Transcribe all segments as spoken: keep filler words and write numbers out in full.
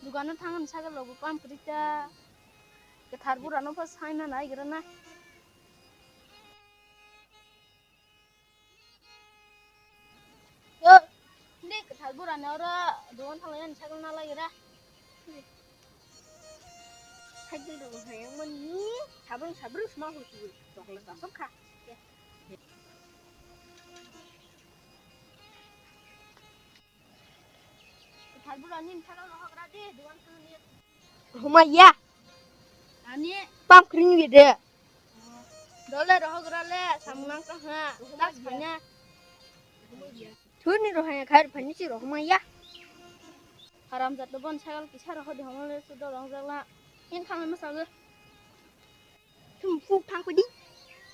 Dugano thangani sagalo bo pam kwrwi ta. Kwthar burano pho saina nai gira na. Yo, hindi kwthar burano oro dogan thanglaina sagalo na lai gira. Cycle rok hayang mani, sabrum sabrum sma hu tu, chocolate asok kha. Kwthar burani thalo rohok ra di, dogan thangni. Rohoma ya. Ani. Pam kring ge de. Dole rohok ra le, samung nang tong ha. Rohoma ya. Thuni rohaya khair phani si rohoma ya. Haram jat bon sagal kisa rohodi homo le sudo rong jagla. In thang ma sagal. Thum phuk thang pudi.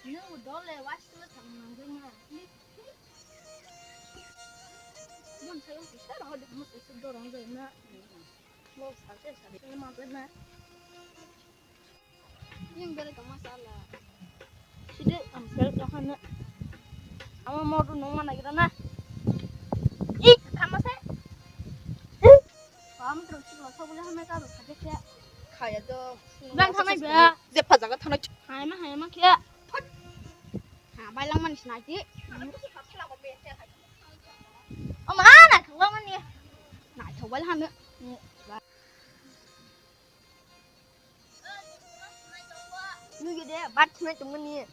Nung dole was le thang nang jema. Bon sagal kisa rohodi homo le sudo rong jagla. Mo sa se sa le ma jagla. Yung bere kama sala. Sidi am sel kahana. Ama modu nong mana gira na. Ik kama se. Pam terus si lo sobu le hame ka lo khade kya. Khaya do. Bang thamai ba. Je pha jaga thanai. Hai ma hai ma kya. Ha bai lang man sinai ti. O ma na thwa man ni. Na thwa bai hame. Nugede bat thumai tongmani.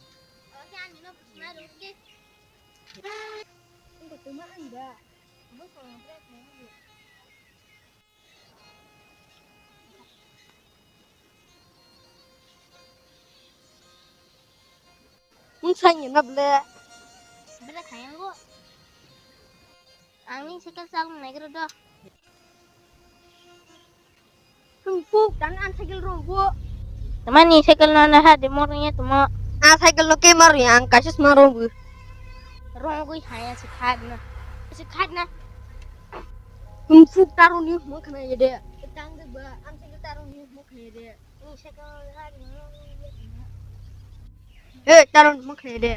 Mung sai ni na ble. Ble khayango. Ang ni cycle chal nai gro do. Tung puk dan an cycle ro bo. Tamani cycle no na ha de mor ye tumo. A cycle lo ke mar yang kasis maro bu. Rong gui haya si khat na. Si khat na. Tung puk taro ni mo khna ye de. Tang de ba an cycle taro ni mo khna ye de. Ni cycle ha ni mo ye. He, taron mo khe de.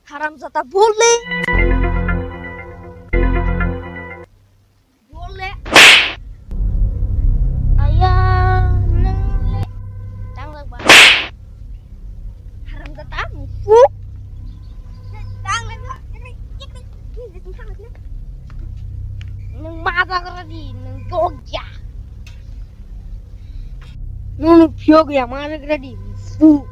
Haram jata bol le. Bol le. Aya, nang le. Tang le ba. Haram jata mufu. Tang le ba. Nang ma jagra di, nang dogya. Nunu phiyok ya ma jagra di. Fu.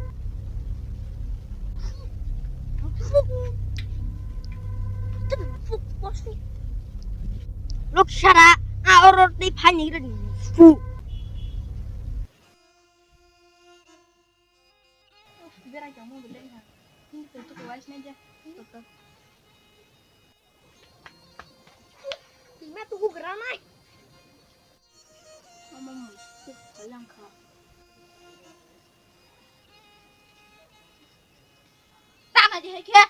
Lok sara a oro di phani gra di. Fu. Berai kamu belai ha. Ini tuh tuh wais meja. Tuh tuh. Tima tuh geranai. Mama mau tuh kalian kah. Tama di hai khe.